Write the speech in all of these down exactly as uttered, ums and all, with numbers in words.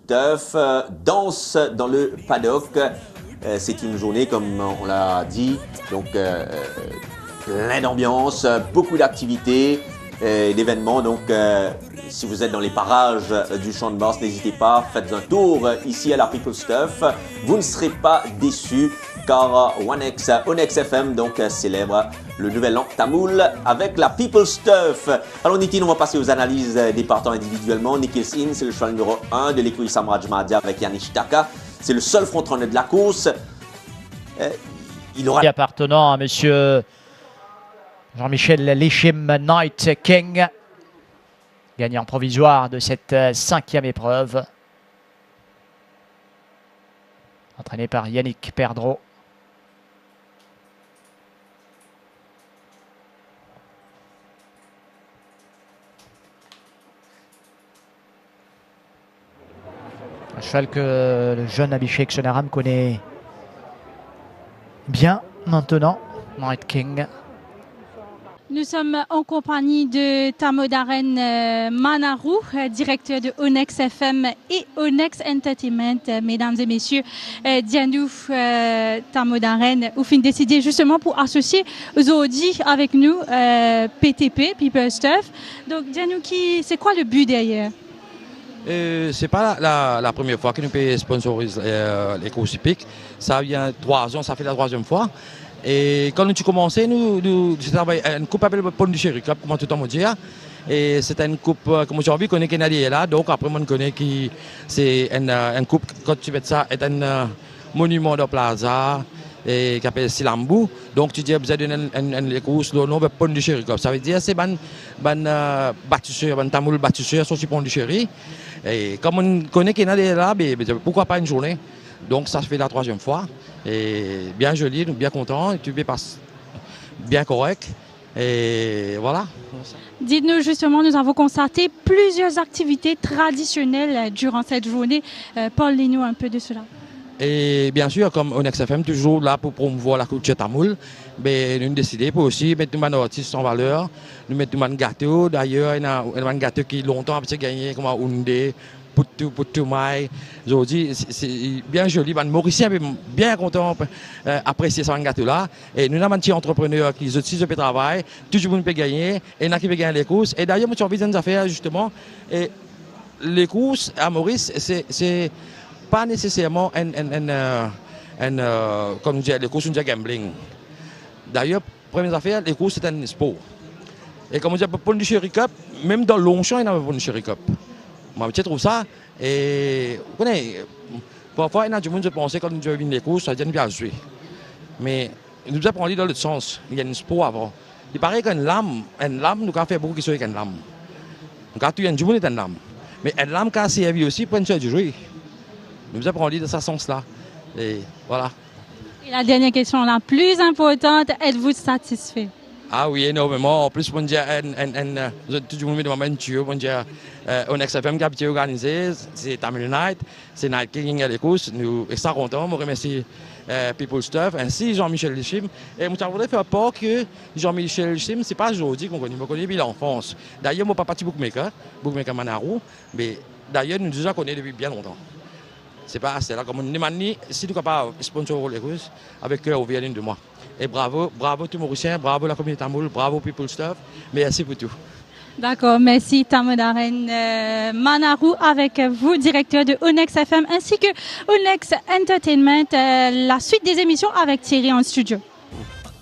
Stuff, euh, danse dans le paddock. Euh, c'est une journée, comme on l'a dit, donc, euh, plein d'ambiance, beaucoup d'activités, euh, d'événements. Donc, euh, si vous êtes dans les parages, euh, du Champ de Mars, n'hésitez pas, faites un tour, euh, ici à la People Stuff. Vous ne serez pas déçus, car, euh, One X, euh, Onyx F M, donc, euh, célèbre le nouvel an tamoul avec la People Stuff. Alors, Nitin, on va passer aux analyses, euh, des partants individuellement. Nikhil Singh, c'est le cheval numéro un de l'écurie Samraj Madhya avec Yanish Taka. C'est le seul frontrunner de la course. Euh, il aura... Appartenant à monsieur Jean-Michel Lishim, Night King, gagnant provisoire de cette, euh, cinquième épreuve, entraîné par Yannick Perdreau. Un cheval que le jeune Abhishek Sonaram connaît bien maintenant, Night King. Nous sommes en compagnie de Tamodaren, euh, Manarou, euh, directeur de Onyx F M et Onyx Entertainment. Euh, mesdames et messieurs, euh, dir nou, euh, Tamodaren, ou finn deside justement pou asosye zordi avek nou, euh, P T P, People Stuff. Donc, dir nou ki, c'est quoi le but derrière ? Euh, c'est pas la, la, la première fois que nous payons sponsoriser, euh, les courses hippiques. Ça vient trois ans, ça fait la troisième fois. E kan nou ti koumanse, nou, nou ti travay enn koup apel Pondicherry Cup, kouma toultan mo dir. E se enn koup, euh, kouma ti anvi kone ki ena deryer la, donk apre mo'nn kone ki se enn, euh, enn koup, kan ti met sa, et enn, euh, moniman dan plaza, e ki apel Silambu. Donk ti dir bizin donn enn, enn, enn lekours lor non Pondicherry Cup. Savedir se bann, bann, euh, batiser, bann tamoul batiser sorti Pondicherry. E kan mo'nn kone ki ena deryer la, be, be, pourquoi pas une journée ? Donk sa fait la troisième fois. E bien zoli, nou bien kontan, e tou pe pas bien korek. E vwala. Dites-nous justement, nous avons constaté plusieurs activités traditionnelles, euh, durant cette journée. Euh, parlez-nous un peu de cela. E bien sir, kom Onyx F M, touzour la pou promouvoir lakoultir tamoul, be nou deside pou osi met nou bann artis an valer, nou met nou bann gato. Dayer, ena, ena bann gato ki lontan ti gagne, kouma ounde, Poutou, poutou may. Zordi, se, se bien zoli. Bann Morisien pe bien kontan, euh, apresie sa bann gato la. E nou ena bann ti antreprener ki zot si zot pe travay, tou dimoun pe gagne, ena ki pe gagn lekours. E dayer, mo ti anvi dir enn zafer, zisteman, e lekours a Moris, se, se pa neseserman enn, enn, enn, euh, enn, euh, kom nou dir, lekours, nou dir gambling. Dayer, premie zafer, lekours se enn spor. E kouma dir, Pondicherry Cup, mem dan Longchamp, ena Pondicherry Cup. Mwa, mo ti trouv sa, e, ou kone, parfwa, ena dimoun, zot panse, kan nou vinn lekours, savedir nou pe al zwe. Me nou bizin pran li dan lot sans, li enn spor avan. Li parey ek enn lam, enn lam, nou kapav fer boukou kiksoz ek enn lam. Nou kapav touy enn dimoun ek enn lam. Me enn lam kapav servi osi pou enn serdiri. Nou bizin pran li dan sa sans la. E vwala. Et la dernière question, la plus importante, êtes-vous satisfait ? Ah oui, énormément. An plis, mo'nn dir enn, enn, enn, euh, zot tou dimoun pe demann mwa enn tiyo, mo'nn dir, euh, Onyx F M ki abitie organize, se Tamil Night, se Night King ki gagn lekours, nou extra kontan. Mo remersi, euh, People Stuff, ainsi Jean-Michel Lishim. E mo ti voudrais faire part que Jean-Michel Lishim, se pa zordi ki mo kone li, mo kone li depi lanfans. Dayer, mo papa ti bookmaker, bookmaker Manarou, me dayer, nou deza kone depi bien lontan. Se pa aster la, kouma nou demann li si nou kapav sponsor lekours, avek ker ouver, li donn mwa. E bravo, bravo tou Morisien, bravo lakominote tamoul, bravo People Stuff. Mersi pou tou. D'accord, merci Tamodaren, euh, Manarou avec vous, directeur de Onyx F M ainsi que Onyx Entertainment. Euh, la suite des émissions avec Thierry en studio.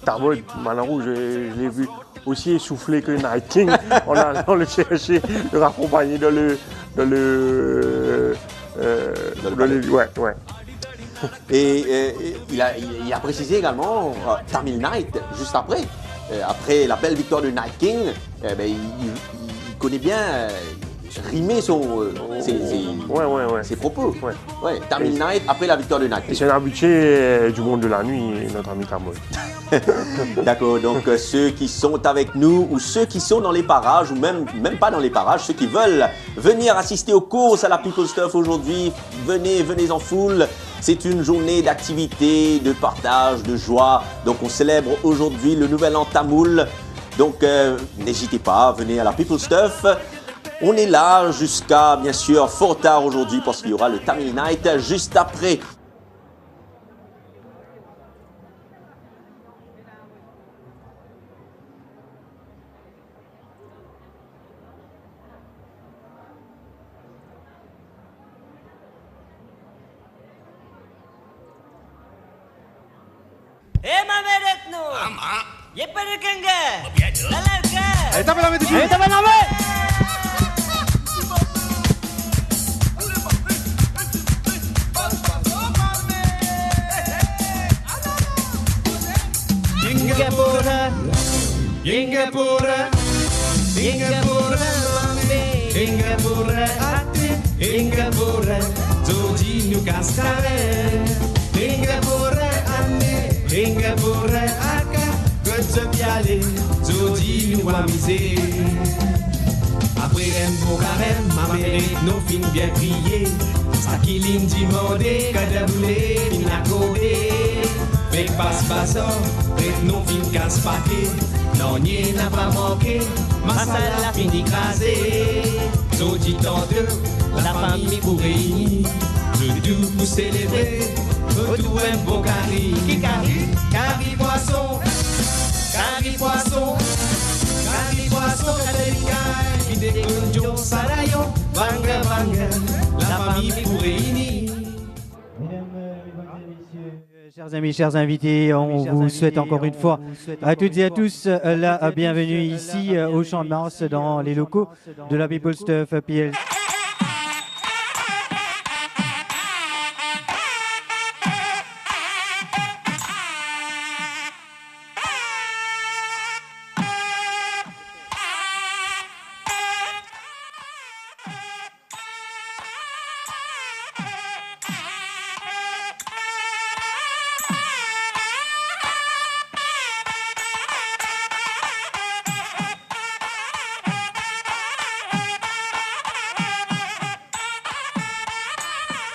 Tamod, Manarou, je, je l'ai vu aussi essoufflé que Night King en allant le chercher, le raccompagner dans le, dans le, euh, dans le dans le, ouais, ouais. Et, euh, il a, il, il a précisé également, euh, Tamil Night, juste après, euh, après la belle victoire de Night King, euh, ben, il, il, il connaît bien, euh, rimer son, euh, ses, ses, ouais, ouais, ouais, ses propos. Ouais. Ouais, Tamil Night, après la victoire de Night King. Et c'est un habitué, euh, du monde de la nuit, notre ami Tamod. D'accord, donc, euh, ceux qui sont avec nous ou ceux qui sont dans les parages ou même, même pas dans les parages, ceux qui veulent venir assister aux courses à la People Stuff aujourd'hui, venez, venez en foule. C'est une journée d'activité, de partage, de joie. Donc on célèbre aujourd'hui le nouvel an tamoul. Donc, euh, n'hésitez pas, venez à la People Stuff. On est là jusqu'à, bien sûr, fort tard aujourd'hui parce qu'il y aura le Tamil Night juste après. Eh, mame retno! Ama. Ye pere kenge? Mabiajo. Lala ke? Allez, tape lame tousuit. Allez, tape lame! Singapore. Singapore, Singapore, Singapore, ate, Singapore, zordi nou kas kare. Singapore, ane, Singapore, aka, kot zot pe ale, zordi nou amize. Apre enn bon karem, mame retno finn bien priye. Sa ki linn dimande, kapav boule, finn akorde. Fek pas bazar, retno finn kas pake. Nanye napa manke, masala fini kraze. Zordi tande, lafami pou reyini. Zot tou pou selebre, retour enn bon kari. Ki kari? Kari pwason, kari pwason, kari pwason, kari kari, ki dekonjon salayon, banga, banga, lafami pou reyini. Mesdames, euh, mesdames et messieurs, euh, chers amis, chers invités, on vous souhaite encore une fois à toutes et à tous, euh, la bienvenue ici, euh, au Champ de Mars, dans les locaux de la People's Turf P L C.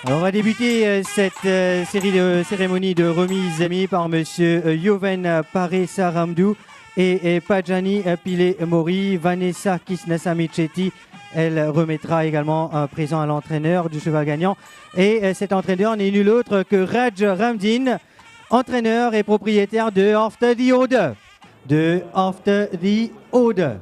Alors, on va débuter, euh, cette, euh, série de cérémonies de remise par monsieur, euh, Yoven Paresaramdu et, et Pajani, euh, Pile Mori, Vanessa Kisnasamy Chetty. Elle remettra également un présent à l'entraîneur du cheval gagnant. Et, euh, cet entraîneur n'est nul autre que Raj Ramdin, entraîneur et propriétaire de After the Order. De After the Order.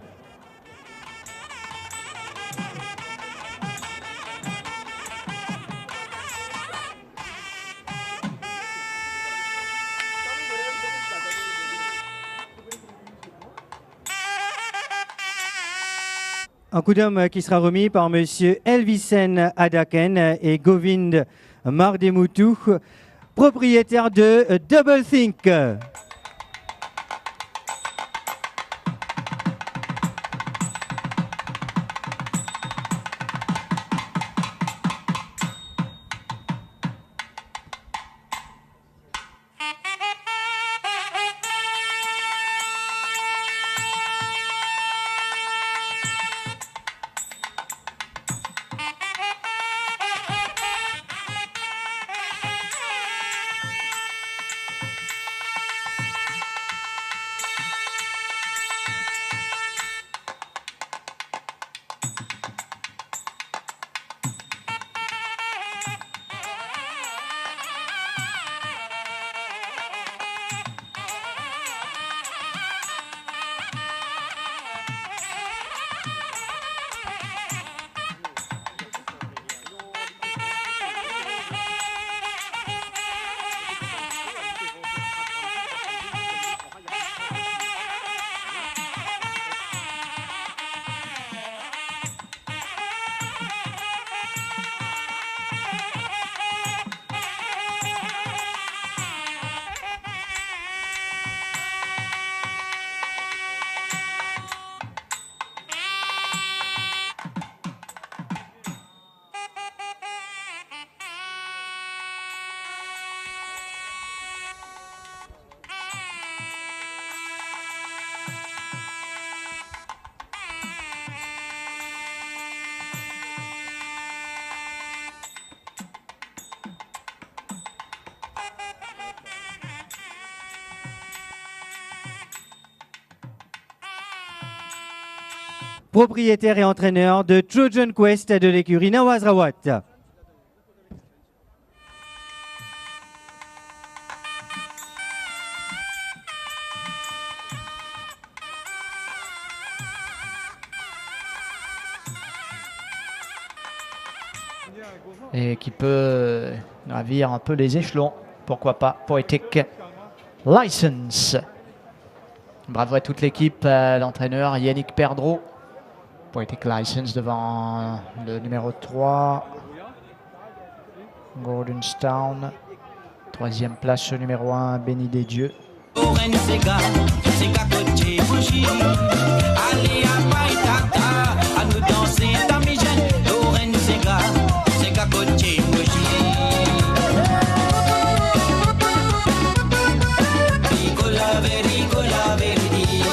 Un coup d'homme qui sera remis par monsieur Elvisen Adaken et Govind Mardemuthu, propriétaire de Double Think. propriétaire et entraîneur de Trojan Quest de l'écurie Nawaz Rawat. Et qui peut gravir un peu les échelons, pourquoi pas, Poetic License. Bravo à toute l'équipe, euh, l'entraîneur Yannick Perdreau. Poetic License devant le numéro trois, Gordonstown. Troisième place au numéro un, Béni des Dieux. Lorraine sega, sega kot tie bouzi. Ale apay tata, anou danse tamizenn. Lorraine sega, sega kot tie bouzi. Rigola ve, rigola ve, rigola.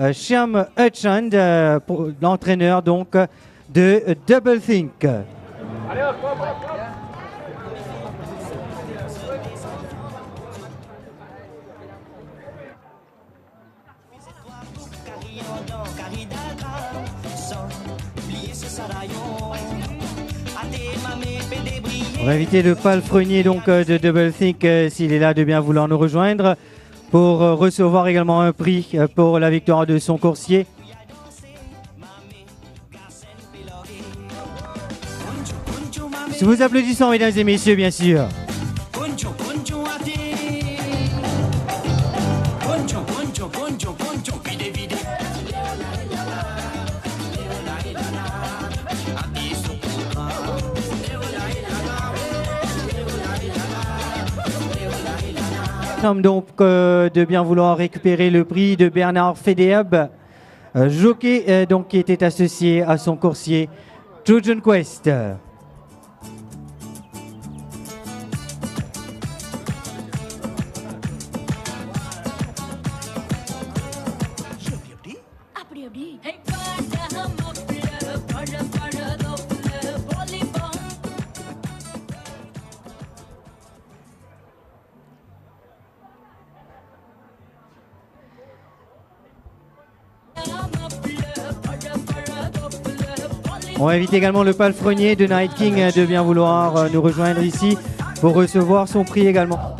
Euh, Shyam Hutchand, euh, pour- l'entraîneur donc de Double Think. On va inviter le palefrenier donc euh, de Double Think, euh, s'il est là, de bien vouloir nous rejoindre pour euh, recevoir également un prix euh, pour la victoire de son coursier. Sous vos applaudissements, mesdames et messieurs, bien sûr. Homme donc euh, de bien vouloir récupérer le prix de Bernard Federb, euh, jockey euh, donc qui était associé à son coursier Trojan Quest. On invite également le palefrenier de Night King euh, de bien vouloir euh, nous rejoindre ici pour recevoir son prix également.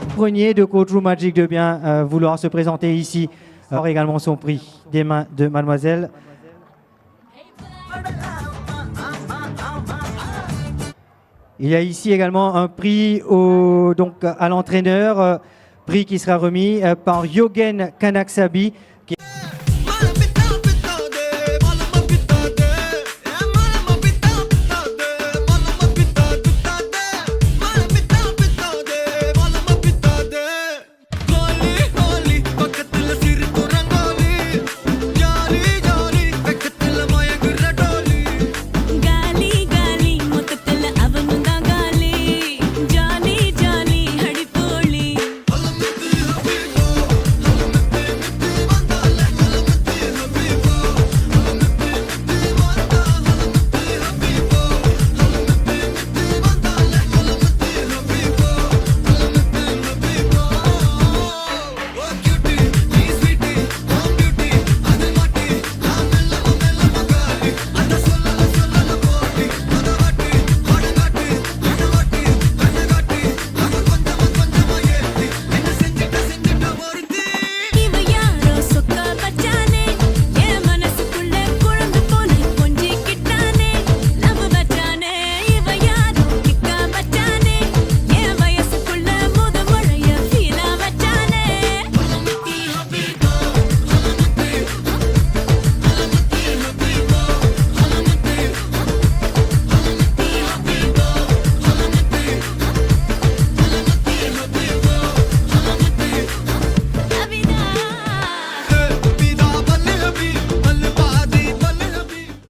Palefrenier de Courtroom Magic de bien euh, vouloir se présenter ici. Alors également son prix des mains de mademoiselle. Il y a ici également un prix au, donc, à l'entraîneur, euh, prix qui sera remis euh, par Yogen Kanaksabi,